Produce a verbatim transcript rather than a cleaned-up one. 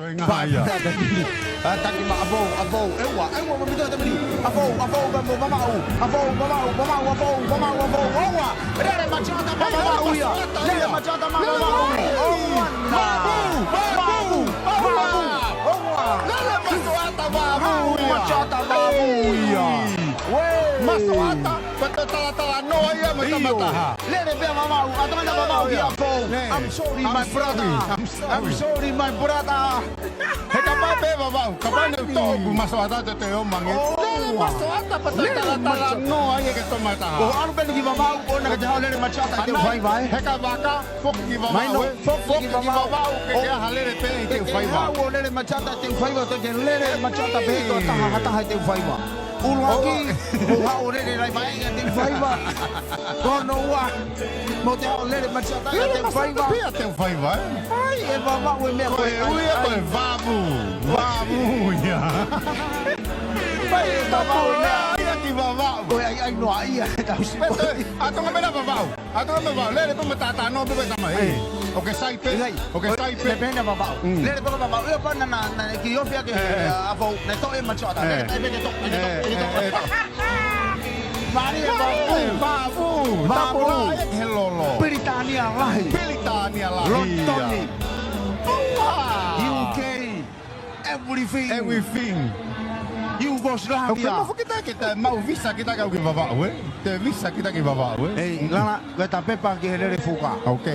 Ngā ia. Taki ma ʻAfou, ʻAfou, ʻEua, ʻEua, mo mito te mini. ʻAfou, ʻAfou, mo Vavaʻu, ʻAfou, Vavaʻu, Vavaʻu, ʻAfou, Vavaʻu, ʻAfou, ʻEua. Lele Machata ma Vavaʻu ia. Lele Machata ma Vavaʻu. ʻEua, Vavaʻu, Vavaʻu, Vavaʻu, ʻEua. Lele Machata Vavaʻu ia. Machata Vavaʻu ia. Machata, pata talatala noa ia mo e tamataha. Lele pea Vavaʻu, ʻa tama na Vavaʻu ia ʻAfou. I'm sorry, my brother. I'm sorry, my brother. He kapau pē Vavaʻu, kapau ne u toʻo ʻeku Machata te te o mange. Lele Machata pata talatala noa ia ke tamataha. ʻO ʻalu pē ki Vavaʻu, ʻo na ke te haʻu lele Machata te u faiva, ē. He ka vaka, foki ki Vavaʻu, ē. Foki ki Vavaʻu ke ke aha lele pē te u faiva. Haʻu ʻo lele Machata te u faiva, te ke lele Machata pē ko taha ha taha te u faiva. ʻUluaki, mo haʻu ʻo lele Laimāʻia te u faiva. Ko hono ua, mo te haʻu ʻo lele Machata ia te u faiva. Pea te u faiva, ē? ʻAi, ʻe Vavaʻu e meʻa ko e ui ia ko e vavu. Vavu ia. ʻAi, ʻe Vavaʻu e meʻa ia ki Vavaʻu. Ko e ʻaiʻai noa ia, e tau sipa. ʻA tonga mena Vavaʻu. ʻA tonga mena Vavaʻu. Lele pē mo tātā noa pē tamai. ʻOku ke sai pē. ʻOku ke sai pē. Lele pē na Vavaʻu. Lele pē Vavaʻu. Ia pana na, na ki ofi ake ʻAfou. Ne toʻo e Machata. Lele pē ke toʻo, ke toʻo, ke toʻo. Mālie Vavu. Vavu. Vavu. Tapu lahi he lolo. Pilitānia lahi. Pilitānia lahi. London. U K. Everything. Everything. Yugoslavia. Ke mau visa kita ke ʻalu ki Vavaʻu, ē? Te visa kita ki Vavaʻu, ē? Ei, lala, ko e ta pepa ki he lele fuka. Ok.